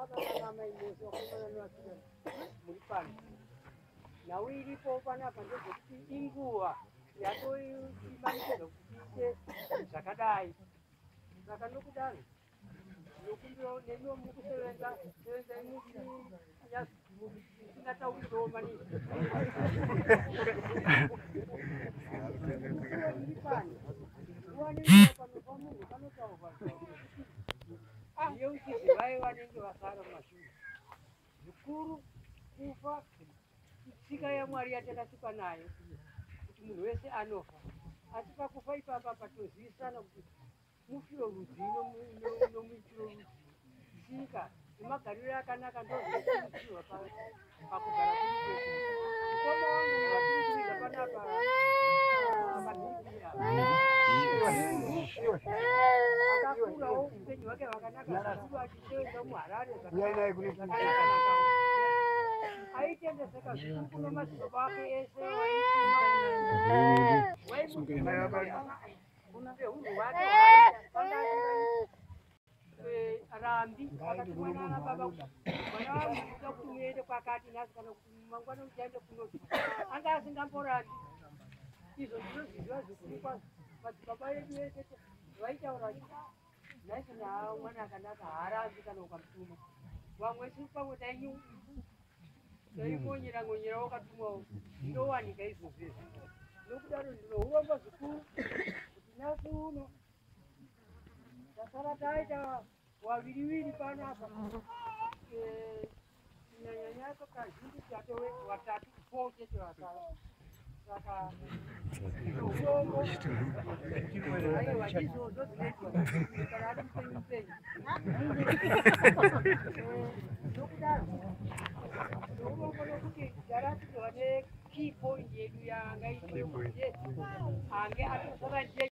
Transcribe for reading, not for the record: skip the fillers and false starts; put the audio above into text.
Baba namai mose, vakomana nevasikana muri pano, nhau iripo panapa ndezvekuti inguva yatoimanikidzwa kuti tiite zvakadai. Saka nokudaro ndinokumbirawo nemiwo muri kusevenza, sevenzai musingataurirewo maningi. Iri pano nguva nenguva panofa munhu panotaurwa yeuchidzi vaye vanenge vasara mumashure zvikuru. Kufa itsika yaMwari yatakasikwa nayo kuti munhu wese anofa, asi pakufa ipapa patozivisana kuti mufiro rudzii nomuitiro rudzii, tsika nemagariro akanaka ndozvinokurudzirwa pakugara kwedu. Mukoma wangu vatiri kuviga panapa akakurawo upenyu hwake hwakanaka zvikuru achisevenza muHarare zvakanaka, aitendeseka zvikuru kuno madzibaba ake ese waimuunhu hwake rambi. Akatumwa nana baba, mwana wangu, ndinoda kuti muende kwakati nhasi kana kuti mangwana muchaende kunoti, anga asingamborambi. Izvo ndinozviziva zvikuru kwazvo. Madzibaba edu ese vaitaura nhasi naa mwana akanaka haarambi kana ukamutuma. Vamwe isu pamwe taimonyera ngonyera wakatumwawo, zvinowanika izvozvo izvi. Nokudaro ndinourombo zvikuru kuti nhasi uno tasara taita waviriwiri panapa, kunyanyanyanya kazhinji tatove watatu, four chete vasara. Saka urombo, aiwa, izvozvo zvinoitwa kana ari mupenyu mupenyu. Nokudaro nourombo nokuti tarasidzwa nekey point yedu yanga iriyo, ange atosara ndiye.